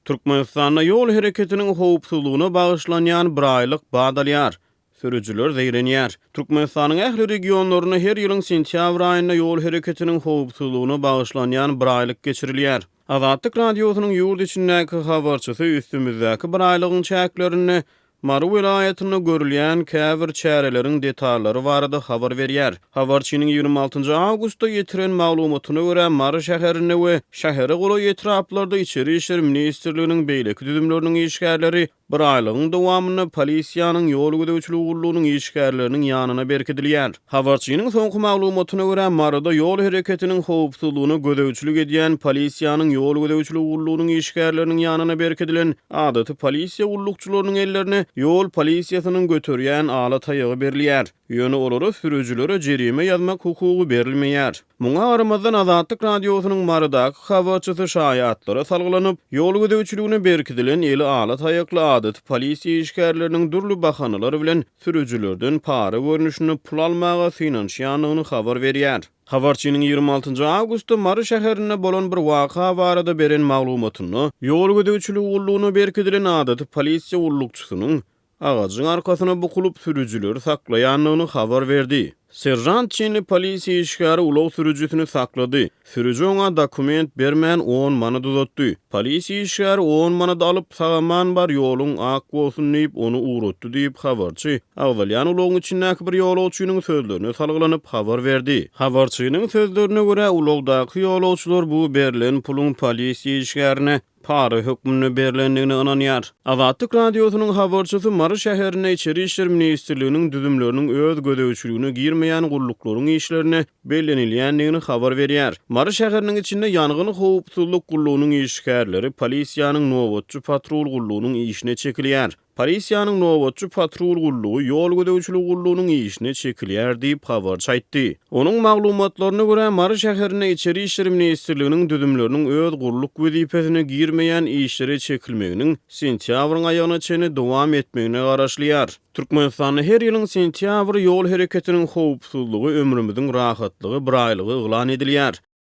Türkmenistanda ýol hereketiniň howpsuzlygyna bagyşlanýan biraýlyk bat alýar. Sürüjiler zeýrenýär. Türkmenistanyň ähli regionlarynda her ýylyň sentýabr aýynda ýol hereketiniň howpsuzlygyna bagyşlanýan biraýlyk geçirilýär. Azatlyk Radiosynyň ýurt içindäki habarçysy üstümizdäki biraýlygyň çäklerinde Mary welaýatynda görülýän käbir çäreleriň detallary barada habar berýär. Habarçynyň 26 awgustda ýetiren maglumatyna görä, Mary şäherinde we şähere golaý etraplarda Içeri işler ministrliginiň beýleki düzümleriniň işgärleri Bir aýlygyň dowamynda polisiýanyň ýol gözegçiligi gullugynyň işgärleriniň ýanyna berkidilýär. Habarçynyň soňky maglumatyna görä, Maryda ýol hereketiniň howpsuzlygyna gözegçilik edýän polisiýanyň ýol gözegçiligi gullugynyň işgärleriniň ýanyna berkidilen adaty polisiýa gullukçylarynyň ellerine ýol polisiýasynyň göterýän ala taýagy berilýär. Ýöne olara sürüjilere jerime ýazmak hukugy berilmeýär. Muňa garamazdan, Azatlyk Radiosynyň Marydaky habarçysy şaýatlara salgylanyp, ýol gözegçiligine berkidilen eli ala taýakly adaty polisiýa işgärleriniň dürli bahanalar bilen sürüjilerden para görnüşinde pul almaga synanyşýandygyny habar berýär. Habarçynyň 26 awgustda Mary şäherinde bolan bir waka barada beren maglumatynda, ýol gözegçiligi gullugyna berkidilen adaty polisiýa gullukçysynyň agajyň arkasyna bukulyp sürüjileri saklaýandygyny habar berdi. Seržant çinli polisiýa işgäri ulag sürüjisini saklady. Sürüji oňa dokument bermän on manat uzatdy. Polisiýa işgäri on manady alyp, sag-aman bar, ýoluň ak bolsun diýip, ony ugratdy diýip, habarçy agzalýan ulagyň içindäki bir ýolagçynyň sözlerine salgylanyp habar berdi. Habarçynyň sözlerine görä, ulagdaky ýolagçylar bu berlen puluň polisiýa işgärine para hökmünde berlendigine ynanýar. Azatlyk Radiosynyň habarçysy Mary şäherinde Içeri işler ministrliginiň düzümleriniň öz gözegçiligine girmeýän gulluklaryň işlerine bellenilýändigini habar berýär. Mary şäheriniň içinde ýangyn howpsuzlyk gullugynyň işgärleri polisiýanyň nobatçy patrul gullugynyň işine çekilýär. Polisiýanyň nobatçy patrul gullugy ýol gözegçiligi gullugynyň işine çekilýär diýip, habarçy aýtdy. Onuň maglumatlaryna görä, Mary şäherinde Içeri işler ministrliginiň düzümleriniň öz gulluk wezipesine girmeýän işlere çekilmeginiň sentýabryň aýagyna çenli dowam etmegine garaşylýar. Türkmenistanda her ýylyň sentýabry ýol hereketiniň howpsuzlygy, ömrümiziň rahatlygy biraýlygy yglan edilýär.